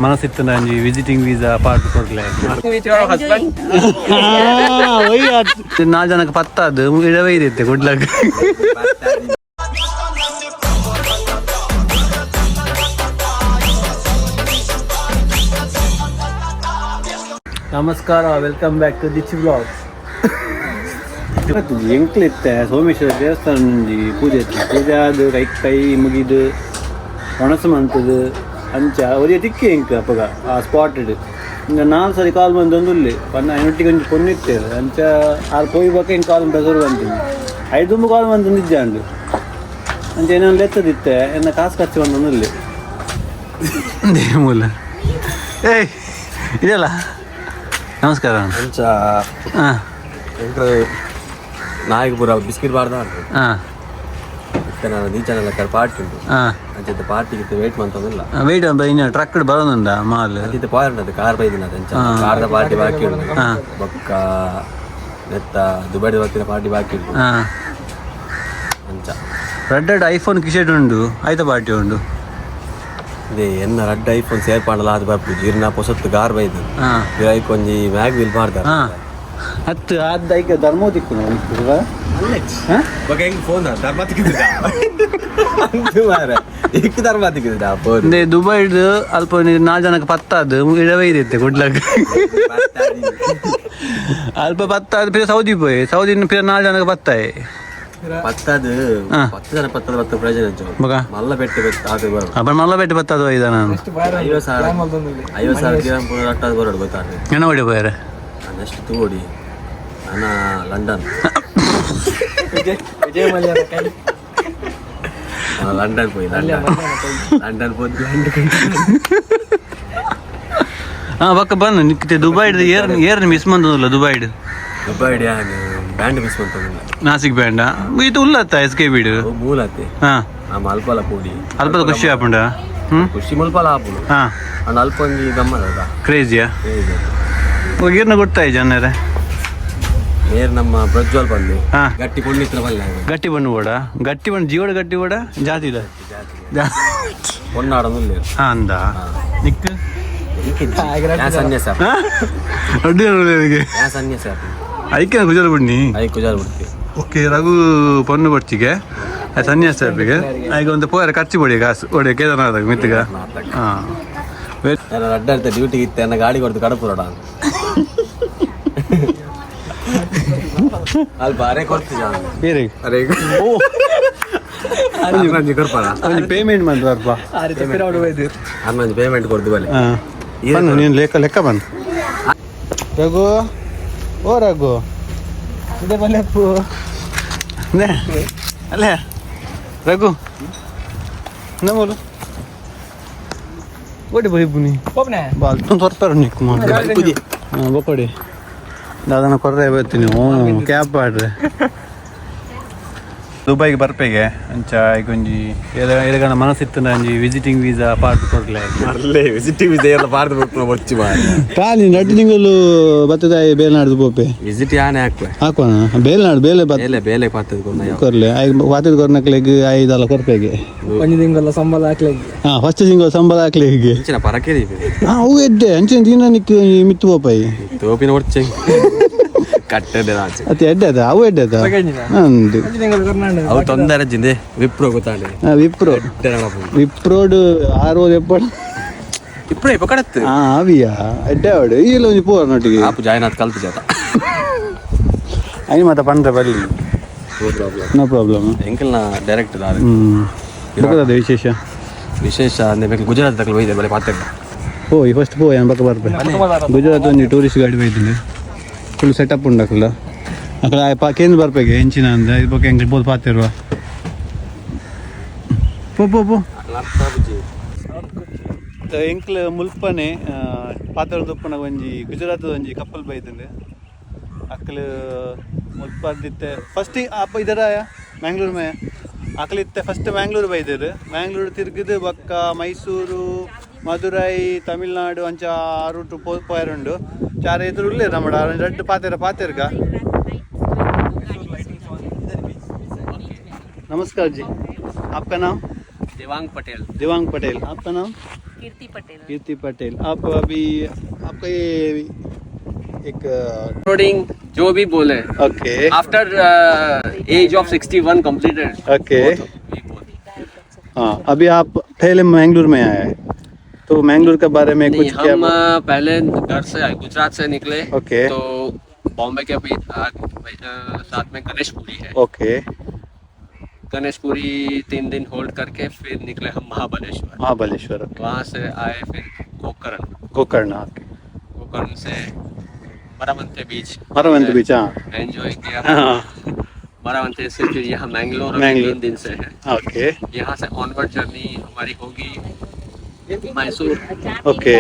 ಮನಸ್ಸಿತ್ತು ಅಂಜಿ visiting visa part ಕೊಡ್ಲೆ. With your husband? ನಾಲ್ ಜನಕ್ಕೆ ಪತ್ತಾದು ಇಡವೇ ಇರುತ್ತೆ. Good luck. ನಮಸ್ಕಾರ, welcome back to Dichi blog. ಇವತ್ತು ಎಂಕ್ಲಿತ್ತೆ ಸೋಮೇಶ್ವರ ದೇವಸ್ಥಾನ ಒಂಜಿ ಪೂಜೆ ಇತ್ತು. ಪೂಜೆ ಆದ್ ಕೈ ಕೈ ಮುಗಿದು ಒಣಸು ಮಂತದು ಅಂಚ ಒರಿಯ ತಿಕ್ಕಿ ಎಂಕ್ ಅಪಗ ಆ ಸ್ಪಾಟ್ ಇಂಗ ನಾಲ್ ಸರಿ ಕಾಲ್ ಬಂದೊಂದುಲ್ಲೆ ಪನ್ನ ಐನೊಟ್ಟಿಗೆ ಒಂಜಿ ಪೊನ್ನಿತ್ತೇರು. ಅಂಚ ಆರು ಪೋಯಿ ಬೊಕ್ಕ ಎಂಕ್ ಕಾಲ್ ಬೆಸರು ಬಂತೀನಿ ಐದುಂಬು ಕಾಲ್ ಬಂದು ಇಜ್ಜಾಂಡು. ಅಂಚ ಏನೋ ಲೆತ್ತದಿತ್ತೆ, ಎನ್ನ ಕಾಸು ಖರ್ಚು ಬಂದೊಂದುಲ್ಲೆ ಮೂಲ. ಏಯ್, ಇದೆಲ್ಲ ನಮಸ್ಕಾರ. ಅಂಚ ಹಾಂ. ಎಂಕ್ಲು ನಾಯಿಗೆ ಪೂರ ಬಿಸ್ಕಿಟ್ ಬಾರ್ದ. ಹಾಂ. ಇತ್ತೆ ನಾನು ನೀಚನೆಲ್ಲ ಕಡೆ ಪಾರ್ಟಿ ಉಂಟು. ಹಾಂ. ಅಂಚ ಪಾರ್ಟಿಗೆ ವೇಟ್ ಮಂತೊಂದಿಲ್ಲ. ವೆಯ್ಟ್ ಅಂತ ಇನ್ನು ಟ್ರಕ್ ಬರೋದುಂಡ ಮಾಲ್. ಅಂಚಿತ್ತೆ ಪಾಯಿಂಟ್ ಅದು ಕಾರ್ ಬೈದಿನ ಅಂಚ ಕಾರ್ದ ಪಾರ್ಟಿ ಬಾಕಿ ಉಂಟು. ಬೊಕ್ಕ ನೆತ್ತ ದುಬೈದ ಬತ್ತಿನ ಪಾರ್ಟಿ ಬಾಕಿ ಉಂಟು. ಹಾಂ. ಅಂಚ. ರೆಡ್ ರೆಡ್ ಐಫೋನ್ ಕಿಶೆಟ್ ಉಂಡು, ಆಯ್ತಾ? ಪಾರ್ಟಿ ಉಂಡು. ಇದೇ ಎನ್ನ ರಡ್ಡ್ ಐಫೋನ್ ಸೇರ್ಪಾಂಡಲ ಅದು ಬರ್ಪು ಜೀರ್ಣ ಪೊಸತ್ತು ಕಾರ್ ಬೈದು. ಹಾಂ. ಐಕ್ ಒಂಜಿ ಮ್ಯಾಗ್ ವೀಲ್ ಮಾಡ್ತಾರೆ. ಹಾಂ, ಹತ್ತು ಅದ್ ಐಕ ಧರ್ಮೋ ತಿಕ್ಕು. ಹಾಂ. ಬೊಕ್ಕ ಹೆಂಗ್ ಫೋನ್ ಧರ್ಮ ತಿಕ್ಕಿದ ಮಾರ್ರೆ ಇಕ್ ಧರ್ಮ ತಿಕ್ಕಿದ ಫೋನ್. ಇಂದೆ ದುಬೈಡ್ ಅಲ್ಪ ಒಂಜಿ ನಾಲ್ ಜನಕ್ಕೆ ಪತ್ತಾದು ಇಡವೇ ಇರುತ್ತೆ. ಗುಡ್ ಲಕ್. ಅಲ್ಪ ಪತ್ತಾದು ಪಿರ ಸೌದಿ ಪೋಯ್, ಸೌದಿ ಪಿರ ನಾಲ್ ಜನಕ್ಕೆ ಪತ್ತಾಯಿ. ಪತ್ತದು. ಹಾ. 10 ಜನ ಪತ್ತದ ಪತ್ತ ಪ್ರಯೋಜನ ಬೊಕ? ಮಲ್ಲ ಪೆಟ್ಟೆ ಬೆತ್ತ ಅದು ಬರೋಡು. ಅಪ್ಪ ಮಲ್ಲ ಪೆಟ್ಟು ಪತ್ತಾದು ಒಯ್ದ ನಾನು. 50,000 50,000 ದಿರಾಮ್ ಪೂರ ಅಟ್ಟಾದ್ ಬರೋಡು ಗೊತ್ತಾಗ್ತದೆ. ಎಣ್ಣ ಹೊಡಿ ಪೋಯರೆ? ನೆಕ್ಸ್ಟ್ ತೂಡಿ ನನ್ನ ಲಂಡನ್. ವಿಜಯ್ ಮಲ್ಯ. ನಾನು ಲಂಡನ್ ಪೋಯಿ, ಲಂಡನ್ ಲಂಡನ್ ಪೋದು ಲಂಡನ್. ಹಾಂ, ಬೊಕ್ಕ ಬಂದು ನಿಕ್ಕಿತೆ ದುಬೈಡ್ ಏರ್ ಏರ್ ಮಿಸ್ ಮಂದಲ್ಲ ದುಬೈಡ್? ದುಬೈ ಬ್ಯಾಂಡ್ ಮಿಸ್ ಮಂತೊಂದಿಲ್ಲ. ನಾಸಿಕ್ ಬ್ಯಾಂಡ ಇದು ಉಲ್ಲತ್ತ ಎಸ್ ಕೆ ಬಿಡು. ಅವು ಮೂಲತ್ತೆ. ಹಾಂ. ನಮ್ಮ ಅಲ್ಪಲ ಪೂಡಿ. ಅಲ್ಪದ ಖುಷಿ ಆಪುಂಡ ಹ್ಞೂ. ಖುಷಿ ಮುಲ್ಪಲ ಆಪುಂಡು. ಹಾಂ. ಅಂಡ್ ಅಲ್ಪ ಒಂಜಿ ಗಮ್ಮತ್ ಅದ. ಕ್ರೇಜಿಯಾ? ಇರ್ನ ಗೊತ್ತಾಯಿ ಜನರೇ. ನೇರ್ ನಮ್ಮ ಪ್ರಜ್ವಲ್ ಬಂದು ಹಾ. ಗಟ್ಟಿ ಪೊಣ್ಣಿತ್ರ ಬಲ್ಲ. ಗಟ್ಟಿ ಬಣ್ಣು ಬೋಡ, ಗಟ್ಟಿ ಬಣ್ಣ ಜೀವಡ ಗಟ್ಟಿ ಬೋಡ ಜಾತಿ ಇದೆ. ಪೊನ್ನಾಡೊಂದು. ಹಾ, ಅಂದ ನಿಕ್. ಯಾ ಸನ್ಯಾಸ. ಅಡ್ಡಿ. ಯಾ ಸನ್ಯಾಸ. ಐಕೆ ಗುಜಾರ ಬಣ್ಣಿ. I ಕುಜಾರ್ ಬಿಡ್ತಿ. ಓಕೆ, ರಘು ಪೊನ್ನು ಬಡ್ಚಿಗೆ ಸನ್ಯಾಸ ಸಾಹೇಬಿಗೆ ಈಗ ಒಂದು ಪೋಯರ ಖರ್ಚು ಬಡಿ ಕಾಸು ಒಡೆ ಕೇದಾರನಾಥ ಮಿತ್ತಿಗ. ಹಾಂ. ನಾನು ಅಡ್ಡ ಡ್ಯೂಟಿಗೆ ಇತ್ತೆ ನನ್ನ ಗಾಡಿ ಕೊಡ್ತು ಕಡಪುರಡ ಅಲ್ಪ ಅರೆ ಕೊಡ್ತಿ. ಬೇರೆ. ಅರೆ ಓ. ಅರ್ನಂಜಿ ಕೊರ್ಪಣ. ಅವನಿಗೆ ಪೇಮೆಂಟ್ ಮಾಡ್ತಾರಪ್ಪ. ಅರ್ನಂಜಿ ಪೇಮೆಂಟ್ ಕೊಡ್ದು ಬಲೆ. ಹಾಂ, ಬನ್ನು ನೀನು, ಲೆಕ್ಕ ಲೆಕ್ಕ ಬನ್ನು. ರಘು, ಓ ರಘು. ಇದೇ ಬಲ್ಲೆಪ್ಪು. ಅಲ್ಲೇ ರಘು ನಮ್ಮಲು ಓಡಿ ಬೈಬುನಿ. ಪೋಪ್ನೆ. ಬಾಲ್ ತೊರ್ತಾರೆ ನಿಕ್ಕು ಮಾಡಿ. ಹಾಂ, ಬೊಕೊಡಿ ದಾದನ ಕೊರ್ರೆ ಬರ್ತೀನಿ. ಹ್ಞೂ, ಕ್ಯಾಬ್ ಪಾಡ್ರೆ ದುಬೈಗೆ ಬರ್ಪೆಗೆ. ಅಂಚ ಈಗ ಒಂಜಿ ಎದಗಣ ಮನಸ್ಸಿತ್ತು ಒಂಜಿ ವಿಸಿಟಿಂಗ್ ವೀಸಾ ಪಾರ್ಟ್ ಕೊಡ್ಲೆ. ಅಲ್ಲೇ ವಿಸಿಟಿಂಗ್ ವಿಸಾ ಎಲ್ಲ ಬಾರ್ದು ಬಿಟ್ಟು ಬೊಚ್ಚಿ ಮಾರ್ರೆ. ಖಾಲಿ ರಡ್ಡು ತಿಂಗಳು ಬತ್ತದ ಬೇಲ್ನಾಡ್ದು ಪೋಪೆ. ವಿಸಿಟ್ ಯಾನೆ ಹಾಕ್ವೆ. ಹಾಕೋಣ ಬೇಲ್ನಾಡು ಬೇಲೆ ಬತ್. ಬೇಲೆ ಬೇಲೆ ಪಾತದ ಕೊರ್ನ. ಕೊರ್ಲೆ ಐದು ವಾತದ ಕೊರ್ನಕ್ಲೆಗ್ ಐದಲ್ಲ ಕೊರ್ಪೆಗೆ. ಒಂಜಿ ತಿಂಗಳ ಸಂಬಳ ಹಾಕ್ಲಿಕ್ಕೆ. ಹಾಂ, ಫಸ್ಟ್ ತಿಂಗಳು ಸಂಬಳ ಹಾಕ್ಲಿ ಹೀಗೆ. ಅಂಚಿನ ಪರಕೆ ದೀಪಿ. ಹಾಂ, ಅವು ಎಡ್ಡೆ ಅಂಚಿನ ದಿನ ನಿಕ್ ಮಿತ್ತು ಪೋಪಾಯಿ. ತೋಪಿನ ಒಡ್ಚೆ ಕಟ್ಟದೆ ಆಚೆ. ಅತ್ತೆ ಎಡ್ಡೆ ಅದ, ಅವು ಎಡ್ಡೆ ಅದ ಅಂದು. ಒಂಜಿ ತಿಂಗಳ ಕರ್ನಾಟಕ. ಅವು ತೊಂದರೆ ಜಿಂದೆ ವಿಪ್ರೋ ಗೊತ್ತಾಂಡೆ. ವಿಪ್ರೋ. ವಿಪ್ರೋಡು ಆರು ಎಪ್ಪಡು. ಇಪ್ರೋ ಇಪ್ಪ ಕಡತ್ತು. ಹಾಂ, ಅವಿಯಾ ಎಡ್ಡೆ ಅವಡು ಇಲ್ಲ ಒಂಜಿ ಪೋರ್ ನೊಟ್ಟಿಗೆ. ಆಪು ಜಾಯ್ನ್ ಆತ್ ಕಲ್ತು ಜಾತ. ಐನು ಮಾತ ಪಂಡ್ರೆ ಬರ್ಲಿ. No problem. No problem. ಎಂಕಲ್ನ ಡೈರೆಕ್ಟ್ ದಾರೆ. ಹ್ಞೂ, ಬೊಕ್ಕದ ವಿಶೇಷ? ವಿಶೇಷ ಅಂದ್ರೆ ಬೇಕು ಗುಜರಾತ್ ತಕಲ್ ಒಯ್ದೆ ಬಲೆ ಪಾತೆ. ಓ ಈ ಫಸ್ಟ್ ಪೋ ಏನು ಬಕ್ಕ ಬರ್ಪೆ. ಗುಜರಾತ್ ಒಂಜಿ ಟೂರಿಸ್ಟ್ ಗಾಡಿ ಬೈದಿಲ್ಲ, ಫುಲ್ ಸೆಟಪ್ ಉಂಡು ಅಕಲ್ಲ. ಅಕಲ ಪಾ ಕೇಂದ್ರ ಬರ್ಪೆಗೆ ಎಂಚಿನ ಅಂದ ಇದು ಬೊಕ್ಕ ಎಂಕಲ್ ಪೋದು ಪಾತಿರುವ. ಪೋ ಪೋ ಪೋ. ಎಂಕ್ಲ ಮುಲ್ಪನೆ ಪಾತ್ರ ಉಪ್ಪುನ ಒಂಜಿ ಗುಜರಾತದ ಒಂಜಿ ಕಪ್ಪಲ್ ಬೈದಂಡು. ಅಕ್ಲು ಮುಲ್ಪದಿತ್ತೆ ಫಸ್ಟ್ ಅಪ್ಪ ಇದರ ಮ್ಯಾಂಗ್ಳೂರ್ ಮೇ ಅಕ್ಲಿತ್ತೆ. ಫಸ್ಟ್ ಮ್ಯಾಂಗ್ಳೂರು ಬೈದರು. ಮ್ಯಾಂಗ್ಳೂರು ತಿರುಗಿದು ಬೊಕ್ಕ ಮೈಸೂರು, ಮದುರೈ, ತಮಿಳ್ನಾಡು ಅಂಚ ಆ ರೂಟ್ ಪೋ ಪೋಯರುಂಡು. ಚಾರ ಎದುರು ಉಲ್ಲೇರು ನಮ್ಮಡ ರಡ್ಡ್ ಪಾತೆರ ಪಾತೆರ್ಗ. नमस्कार जी, आपका नाम? ದೇವಾಂಗ್ ಪಟೇಲ್. दिवांग पटेल, आपका नाम? कीर्ति पटेल। कीर्ति पटेल। आप अभी आपका ये एक रोडिंग जो भी बोले, okay. After age of 61 completed. Okay, हाँ, अभी आप पहले मैंगलोर में आए हैं, तो मैंगलोर के बारे में नहीं, कुछ क्या? हम पहले घर से आए, गुजरात से निकले। ओके। तो बॉम्बे के साथ में गणेशपुरी है। ओके। गणेशपुरी 3 दिन होल्ड करके फिर निकले हम महाबलेश्वर। महाबलेश्वर, ओके। वहाँ से आए फिर गोकर्ण। गोकर्ण, ओके। गोकर्ण से मरावंते बीच। मरावंत बीच, हाँ। एंजॉय किया। हाँ। मरावंते से फिर यहाँ मैंगलोर अभी मैंगलोर। 3 दिन से है। ओके। यहाँ से ऑनवर्ड जर्नी हमारी होगी मैसूर। ओके।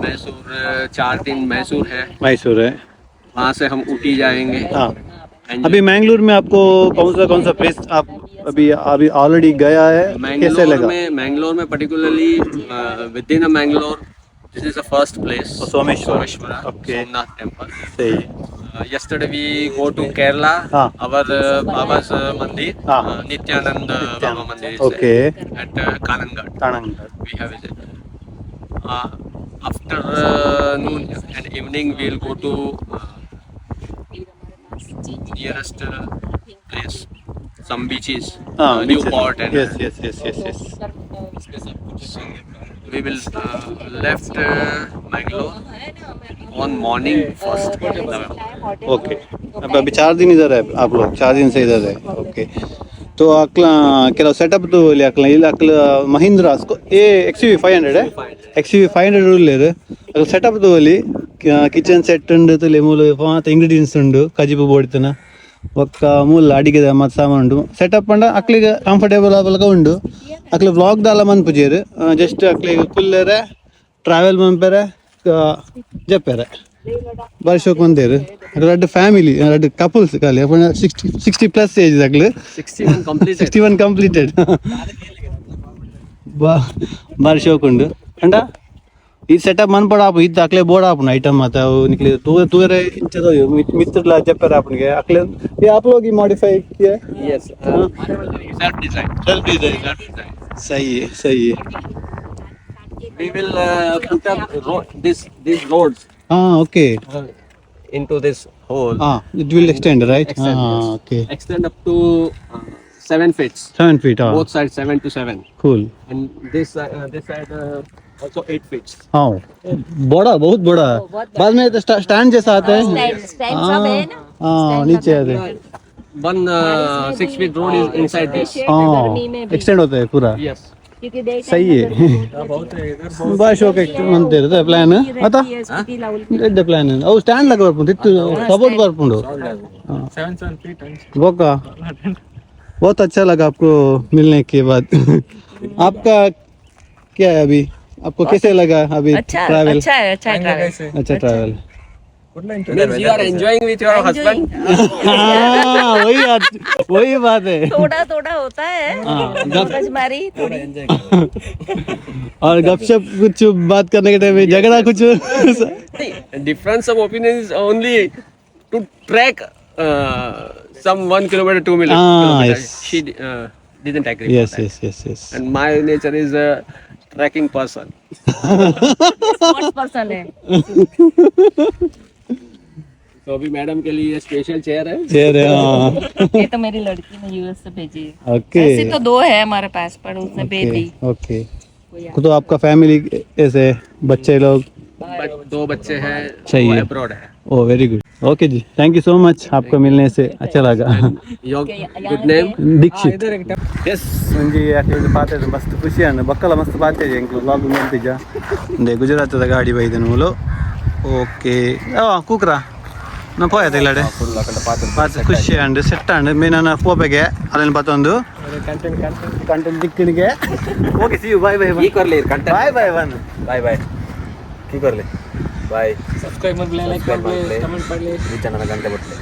मैसूर 4 दिन मैसूर है। मैसूर है। वहाँ से हम ऊटी जाएंगे। हाँ, अभी मैंगलोर में आपको कौन सा प्लेस आप अभी अभी ऑलरेडी गया है, कैसे मैंगलोर लगा? में, मैंगलोर में particularly within Mangalore this is the first place. Someshwara. Someshwara. Okay. Somnath temple. सही। Yesterday we go to Kerala. हाँ. Our Baba's mandir. हाँ. Nityanand Baba mandir is okay. there at Kanangad. Kanhangad. We have visited. After noon and evening we will go to nearest place, some beaches, हाँ, Newport and yes yes yes yes yes. We will left Mangalore on morning 1st November. Okay, अब अभी 4 दिन इधर है आप लोग, 4 दिन से इधर है। ओके, तो अकला ಕೆಲವು ಸೆಟಪ್ ಇಲ್ಲಿ ಅಕ್ಲ ಇಲ್ಲಿ ಅಕ್ಲ ಮಹೀಂದ್ರ A XUV 500, XUV 500 ಉಲ್ಲೇರು. ಅಕ್ಲ ಸೆಟಪ್ ತೋಲಿ, ಕಿಚನ್ ಸೆಟ್ ಉಂಡು, ತುಲೆ ಮೂಲು ಮಾತ ಇಂಗ್ರೀಡಿಯೆಂಟ್ಸ್ ಉಂಡು, ಕಜಿಪು ಬೋಡಿತನ ಬೊಕ್ಕ ಮೂಲ ಅಡಿಗೆದ ಮಾತ ಸಾಮಾನು ಉಂಡು. ಸೆಟಪ್ ಪಂಡ ಅಕ್ಲಿಗೆ ಕಂಫರ್ಟೇಬಲ್ ಆಪಲಕ ಉಂಡು. ಅಕ್ಲು ವ್ಲಾಗ್ ದಾಲ ಮನ್ಪುಜೆರ್, ಜಸ್ಟ್ ಅಕ್ಲಿಗೆ ಕುಲ್ಲೆರೆ, ಟ್ರಾವೆಲ್ ಮನ್ಪೆರೆ, ಜಪ್ಪೆರೆ, ಬಾರಿ ಶೋಕ್ ಮಂದೇರು. ರಡ್ಡ್ ಫ್ಯಾಮಿಲಿ, ರಡ್ಡ್ ಕಪಲ್ಸ್ ಖಾಲಿ 60 60+ ಏಜ್ ಅಕ್ಲು. 61 completed. 61 completed. ಬಾರಿ ಶೋಕ್ ಉಂಡು. ಅಂಡ ಈ ಸೆಟಪ್ ಮನ್ಪಡ ಆಪು ಇತ್ತು ಅಕ್ಲೆ ಬೋರ್ಡ್ ಆಪುಂಡು ಐಟಮ್ ಮಾತ ಅವು ನಿಕ್ಲೆ ತೂವೆ ತೂವೆರೆ ಇಂಚದ ಮಿತ್ತುಡ್ಲ ಜಪ್ಪೆರೆ ಆಪುನಿಗೆ ಅಕ್ಲೆ. ಈ आप लोग ही मॉडिफाई किया है? Yes, self design. Self design. Self design. सही है, सही है। We will put up this these roads हाँ, okay. into this hole. हाँ, it will extend, right? Extend, हाँ. Yes. Okay. Extend up to 7 feet. 7 feet, हाँ. Both sides 7 to 7. Cool. And this side also 8 feet. हाँ, बड़ा, बहुत बड़ा। बाद में तो स्टैंड जैसा आता है। स्टैंड सब है ना। हाँ, नीचे आते हैं। One 6 feet road is inside this. हाँ। गर्मी में भी। एक्सटेंड होता है पूरा। Yes. क्योंकि देख सही है, ಬಾರಿ ಶೋಕ್ ಅಂತ ಪ್ಲಾನ್ ಅತ್ತ. ಸ್ಕೂಟಿ लाउल. ಎಡ್ಡೆ ಪ್ಲಾನ್. ಅವು ಸ್ಟ್ಯಾಂಡ್ ಲಗ ಬರ್ಪುಂಡು, ಇತ್ತು ಸಪೋರ್ಟ್ ಬರ್ಪುಂಡು. 7 7 feet. बोका बहुत अच्छा लगा आपको मिलने के बाद। आपका क्या है, अभी आपको कैसे लगा अभी? अच्छा। ट्रैवल? अच्छा है, अच्छा है ट्रैवल। अच्छा travel. Means you are enjoying with your husband. हाँ, वही वही बात है। थोड़ा थोड़ा होता है। हाँ, मगजमारी थोड़ी। और गपशप कुछ बात करने के टाइम में झगड़ा कुछ? Difference of opinion is only to track some 1 kilometer, 2 million Ah, kilometer. Yes. She didn't agree yes for that. Yes. And my nature is a trekking person. Sports person है। तो अभी मैडम के लिए special chair है। Chair है, हाँ। ये तो मेरी लड़की ने यूएस से भेजी है। ओके। ऐसे तो दो है हमारे पास, पर उसने भेज दी। ओके, तो आपका फैमिली ऐसे बच्चे लोग? बट दो बच्चे हैं। सही वो है। अब्रॉड है। ओ, very good. Okay ji, thank you so much, आपको मिलने से अच्छा लगा। Your good name? Dixit. Yes. ಒಂಜಿ ಅಕ್ಲೆಡ್ ಪಾತೆರ್ ಮಸ್ತ್ ಖುಷಿ ಆಂಡ್. ಬಕ್ಕಲ ಮಸ್ತ್ ಪಾತೆರ್ ಎಂಕ್ಲು ವ್ಲಾಗ್ ಮಲ್ತಿಜ. ಇಂದೆ ಗುಜರಾತದ ಗಾಡಿ ಬೈದೆನ್ ಮೂಲು. ಓಕೆ, ಕೂಕ್ರಾ ನಾ ಪೋಯತ ಇಲ್ಲಡೆ ಪಾತೆ ಖುಷಿ and set and ಮೇನ್ ಪೋಪೆಗೆ ಅಲ್ಲೇನು ಪತ್ತೊಂದು content content. Content ದಿಕ್ಕಿನಿಗೆ. Okay, see you, bye bye. की करले content? Bye bye one. Bye bye की करले ಬಾಯ್. ಸಬ್ಸ್ಕ್ರೈಬ್ ಮಾಡ್ಲಿ, ಲೈಕ್ ಮಾಡ್ಲಿ, ಕಮೆಂಟ್ ಮಾಡ್ಲಿ. ಈ ಚಾನಲ್ ಗಂಟೆ ಬಟ್ಲೆ.